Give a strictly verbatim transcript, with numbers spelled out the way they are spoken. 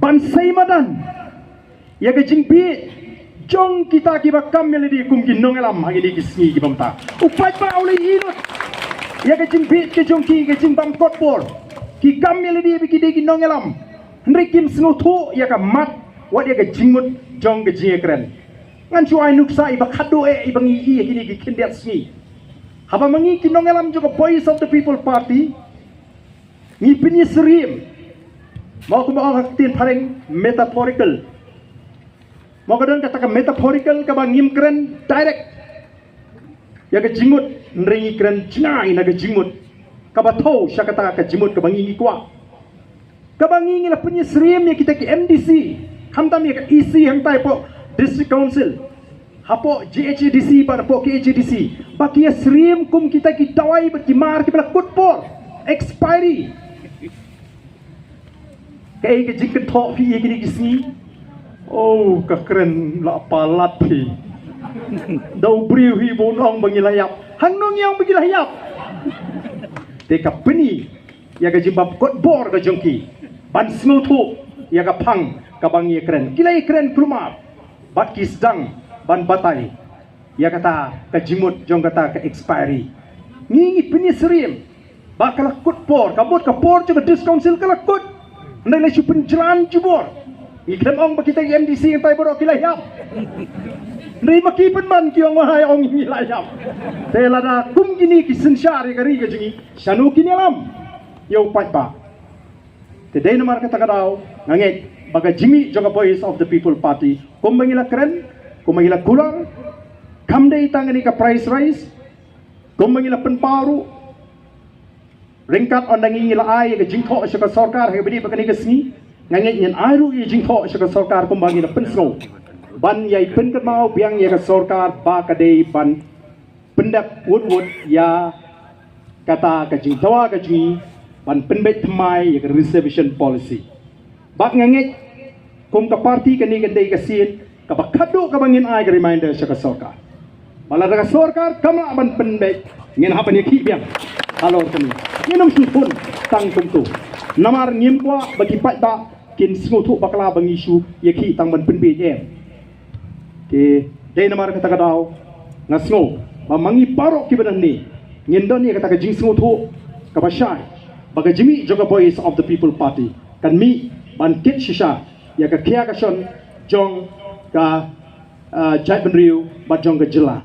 Ban sei madan ïa ka jingbit jong kita kiba kam ïa lade kum ki nongïalam ha kine ki sngi ki bamta. U paidbah u la ïohi lut ïa ka jingbit ka jong ki, ka jingbam kot bor. Ki kam ïa lade ba ki dei ki nongïalam, hynrei kim sngewthuh ïa ka mat wat ïa ka jingmut jong ka jingïakren. Ngan shu ai nuksa iba khadduh eh iba ngi ïohi ha kine ki khyndiat sngi. Haba ma ngi ki nongïalam jong ka Voice of the People Party ngi pynïasyriem, mo kumba ong ha ka ktien phareng metaphorical. Mo ka don kata ka metaphorical kaba ngim kren direct ïa ka jingmut, hynrei ngi kren jngai na ka jingmut kaba thew sha kata ka jingmut kaba ngi ngi kwah. Kaba ngi ngi la pynïasyriem ïa kita ki M D C, khamtam ïa ka E C hangtai hapoh District Council, hapoh G H A D C bad hapoh K H A D C, ba ki ïasyriem kum kita ki dawai bad ki mar kiba la kut por, expiry. Kaei ka jingkynthoh phi ïa kine ki sngi? Oh, ka kren la palat phi. Da u briew hi bun ong ba ngi la ïap. Hangno ngi ong ba ngi la ïap? Te ka pyni ïa ka jingbam kot bor ka jong ki ban sngewthuh ïa ka phang kaba ngi ïakren. Ki la ïakren kulmar bad ki sdang ban batai ïa kata ka jingmut jong kata ka expiry. Ngi ngi pynïasyriem ba ka la kut por, ka mut ka por jong ka District Council ka la kut. Hynrei la shu pynjlan jubor. Ngi khlem ong ba kita ki M D C hangtai baroh ki la ïap. Hynrei ma ki pynban ki ong, wahai ong ngi la ïap. Te lada kum kine ki synshar ïa ka ri ka jong ngi, shano kin ïalam ïa u paidbah? Te dei namar kata ka daw nga ngeit ba ka jingmih jong ka Voice of the People Party, kumba ngi la kren, kumba ngi la kular, kam dei tang kane ka price rise, kumba ngi la pynpaw ruh, ryngkat ynda ngi ngi la ai ïa ka jingthoh sha ka sorkar ha kaba ïadei bad kane ka sngi, nga ngeit ngin ai ruh ïa ka jingthoh sha ka sorkar kumba ngi la pynsngew, ban ïai pynkynmaw biang ïa ka sorkar ba ka dei ban pyndep wut wut ïa kata ka jingdawa ka jong ngi ban pynbeit thymmai ïa ka reservation policy. Bad nga ngeit kum ka party kane kan dei ka sien kaba khadduh kaba ngin ai ka reminder sha ka sorkar. Ba lada ka sorkar kam lah ban pynbeit, ngin hap ban ïakhih biang halor kane. Ngin ym shu thun tang kumto. Namar ngim kwah ba ki paidbah kin sngewthuh bakla ba ngi shu ïakhih tang ban pynbeit em. Te dei namar kata ka daw nga sngew ba ma ngi baroh kiba nangne ngin don ïa kata ka jingsngewthuh kaba shai ba ka jingmih jong ka Voice of the People Party kan mih ban kit shisha ïa ka khia ka shon jong ka, ah, jaitbynriew bad jong ka jylla.